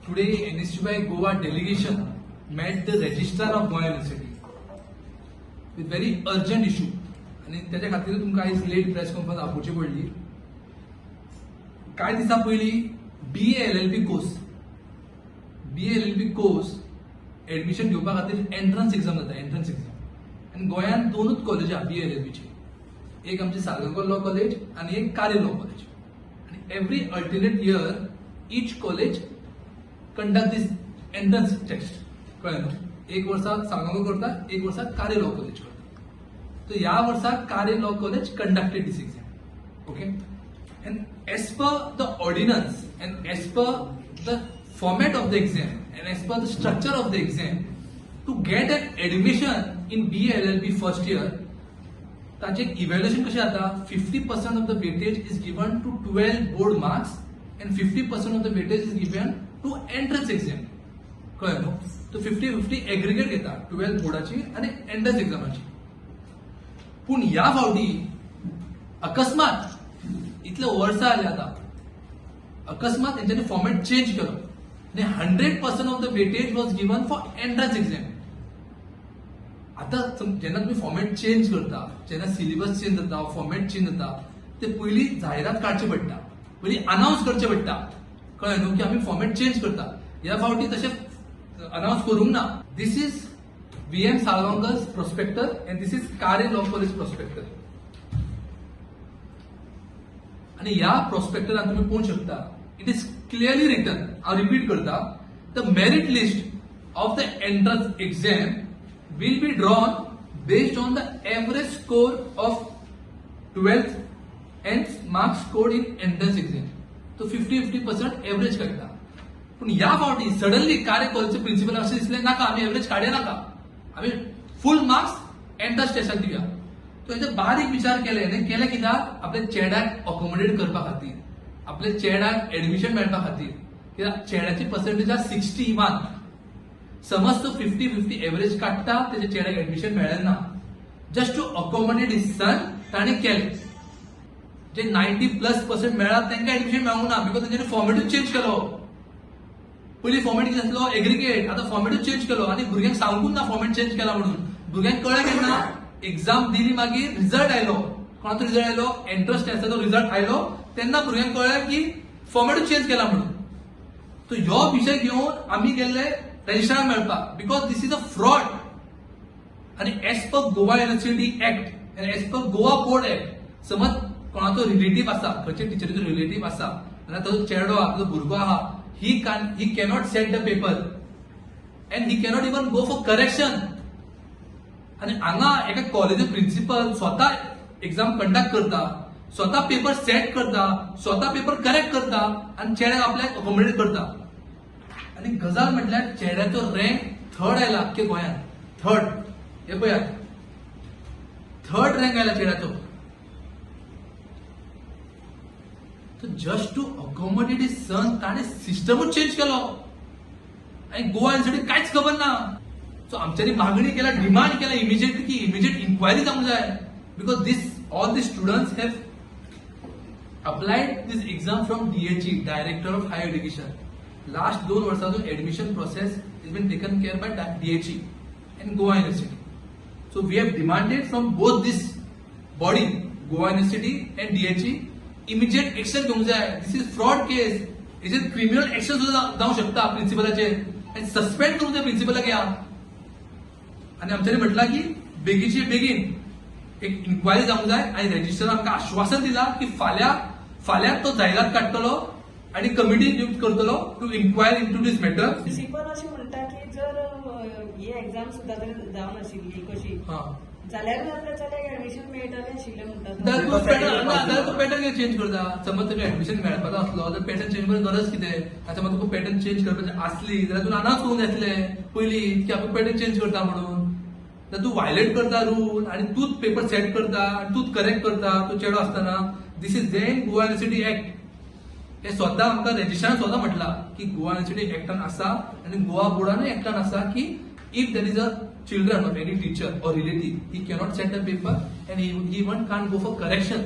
Today NSUI Goa delegation met the registrar of Goa University with very urgent issue आनी तेच्या खातीर तुमकां आयज लेट प्रेस कॉन्फरन्स आपोवची पडली. कांय दिसां पयलीं BA LLB course, BA LLB course admission घेवपा खातीर एंट्रन्स एक्झाम जाता, एंट्रन्स एक्झाम. आनी गोंयांत दोनूच कॉलेजां BA LLB ची, एक आमची साळगांवकर लॉ कॉलेज आनी एक कारे लॉ कॉलेज. आनी every alternate year each college conduct this entrance test, कळ्ळें न्हू? एक वर्सा साळगांवकर करता, एक वर्सा कारे लॉ कॉलेज करता. तर ह्या वर्सा Kare Law College conducted this exam, okay? And as per the ordinance and as per the format of the exam and as per the structure of the exam, to get an admission in BLLB first year, ताचें evaluation कशें जाता? 50% of the weightage is given to 12 board marks and 50% of the weightage is given to entrance exam, कळ्ळें न्हू? तो 50-50 aggregate घेता 12 बोर्डाची आनी entrance एक्झामाची. पूण ह्या फावटी अकस्मात, इतले वर्सां जाली आतां, अकस्मात तेंच्यांनी फॉर्मेट चेंज केलो आनी 100% of the weightage was given for entrance exam. आतां जेन्ना तुमी फॉर्मेट चेंज करता, जेन्ना सिलेबस चेंज जाता, फॉर्मेट चेंज जाता, ते पयलीं जायरात काडची पडटा, पयलीं अनावन्स करचें पडटा, कळ्ळें न्हू, की आमी फॉर्मेट चेंज करता. ह्या फावटी तशें अनावन्स करूंक ना. This is V M Salgaonkar's prospectus and this is Kare Law College prospectus. आणि ह्या प्रोस्पेक्टरान तुम्ही पळोवंक शकता, it is clearly written. हांव रिपीट करता: the merit list of the entrance exam will be drawn based on the average score of 12th and marks scored in entrance exam. तो 50-50% average काडटा. पूण ह्या फावटी सडनली कारे कॉलेजचे प्रिन्सिपल अशें दिसलें, नाका, आमी एव्हरेज काडया नाका, आमी फूल मार्क्स एंट्रन्स टेस्टाक दिवया. तो हेजे बारीक विचार केले आनी केले कित्याक? आपल्या चेड्याक अकोमोडेट करपा खातीर, आपल्या चेड्याक एडमिशन मेळपा खातीर. कित्याक चेड्याची पर्सेंटेज आसा 61. समज तो 50-50 एव्हरेज काडटा, तेच्या चेड्याक एडमिशन मेळना. Just to accommodate his son ताणें केलें. जे 90+ पर्संट मेळ्ळा तांकां एडमिशन मेळूंक ना, because तेंच्यांनी फॉर्मेटूच चेंज केलो. पयलीं फॉर्मेट कितें आसलो? एग्रिगेट. आतां फॉर्मेटूच चेंज केलो आनी भुरग्यांक सांगूंक ना फॉर्मेट चेंज केला म्हणून. भुरग्यांक कळ्ळें केन्ना? एक्झाम दिली, मागीर रिझल्ट आयलो. कोणाचो रिझल्ट आयलो? एंट्रन्स टेस्टाचो रिझल्ट आयलो तेन्ना भुरग्यांक कळ्ळें की फॉर्मेटूच चेंज केला म्हणून. तो ह्यो विशय घेवन आमी गेल्ले रजिस्ट्राराक मेळपाक, because this is a fraud. आनी as per Goa University Act आनी as per Goa Board Act, समज कोणाचो रिलेटीव आसा, खंयच्या टिचरीचो रिलेटीव आसा जाल्यार ताजो चेडो आहा, ताजो भुरगो आहा, he cannot set the paper and he cannot even go for correction. आनी हांगा एका कॉलेजीचो प्रिन्सिपल स्वता एक्झाम कंडक्ट करता, स्वता पेपर सेट करता, स्वता पेपर करेक्ट करता आनी चेड्याक आपल्याक अकोमोडेट करता. आनी गजाल म्हटल्यार चेड्याचो रँक थर्ड आयला अख्खे गोंयांत, थर्ड. हे पळयात, थर्ड रँक आयला चेड्याचो. Just to accommodate his son ताणें सिस्टमूच चेंज केलो आनी गोवा युनिवर्सिटी कांयच खबर ना. सो आमच्यांनी मागणी केल्या, डिमांड केला इमिजिएटली की इमिजिएट इन्क्वायरी जावंक जाय, because this all the students have applied this exam from DHE, Director of Higher Education. Last 2 वर्सांतून admission process is been taken care by DHE and Goa University. So we have demanded from both this body, Goa University and DHE, immediate action घेवंक जाय. This is fraud case. हेजेर criminal action सुद्दां जावंक शकता प्रिन्सिपलाचेर आनी suspend करूंक जाय प्रिन्सिपलाक ह्या. आनी आमच्यांनी म्हटलां की बेगीचे बेगीन एक इन्क्वायरी जावंक जाय आनी रजिस्ट्रारान आमकां आश्वासन दिलां की फाल्यां फाल्यां तो जायरात काडटलो आनी कमिटी नियुक्त करतलो to inquire into this matter. Principal अशें म्हणटा की जर ही एक्झाम सुद्दां जर जावनाशिल्ली कशी जाल्यारूय आपल्या चल्याक एडमिशन मेळटलें आशिल्लें म्हणटा. जाल्यार तूं पॅटर्न ना, जाल्यार तूं पॅटर्न कितें चेंज करता? समज तुका एडमिशन मेळपाचो आसलो तर पॅटर्न चेंज करपाची गरज कितें? आतां समज तुका पॅटर्न चेंज करपाची आसली जाल्यार तूं अनावन्स करूंक जाय आसलें पयलीं की आपूण पॅटर्न चेंज करता म्हणून. तर तूं वायलेट करता रूल आनी तूंच पेपर सेट करता आनी तूंच करेक्ट करता तूं चेडो आसतना. This is then Goa University Act. हे स्वता आमकां रजिस्ट्रारान स्वता म्हटलां की गोवा युनिवर्सिटी एक्टान आसा आनी गोवा बोर्डानूय एक्टान आसा की if there is a children of any teacher or relative, he cannot set a paper and he one can't go for correction.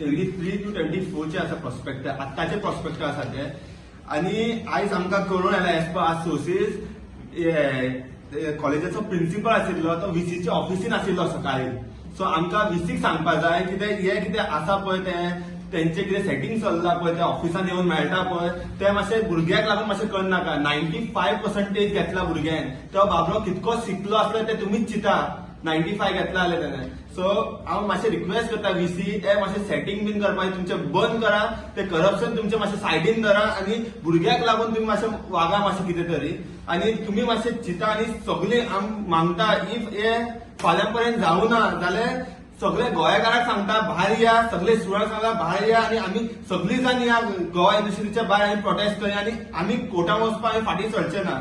23 to 24 चे आसा प्रॉस्पेक्टर, आत्ताचे प्रॉस्पेक्टर आसा ते. आनी आयज आमकां कळून आयला एज पर our sources, कॉलेजाचो प्रिन्सिपल आशिल्लो तो व्हीसीच्या ऑफिसीन आशिल्लो सकाळी. सो आमकां व्हीसीक सांगपा जाय कितें हें कितें आसा पळय, तें तेंचे कितें सेटींग चल्लां पळय, त्या ऑफिसान येवन मेळटा पळय, ते मातशें भुरग्याक लागून मातशें करनाका. 95% घेतला भुरग्यान. तो बाबडो कितको शिकलो आसलो ते तुमीच चिंता. 95 घेतला जाल्यार तेणें. सो हांव मातशें रिक्वेस्ट करता, व्हीसी, हे मातशें सेटींग बीन करपाचें तुमचें बंद करा. ते करप्शन तुमचें मातशें सायडीन धरा आनी भुरग्याक लागून तुमी मातशें वागा मातशें कितें तरी आनी तुमी मातशें चिंता. आनी सगळे आम मागता, if हे फाल्यां पर्यंत जावना जाल्यार सगळे गोंयकारांक सांगता भायर या, सगळे स्टुडंट सांगता भायर या आनी आमी सगळीं जाण या गोवा युनिव्हर्सिटीच्या भायर आनी प्रोटेस्ट करया आनी आमी कोर्टान वचपाक आमी फाटीं सरचे ना.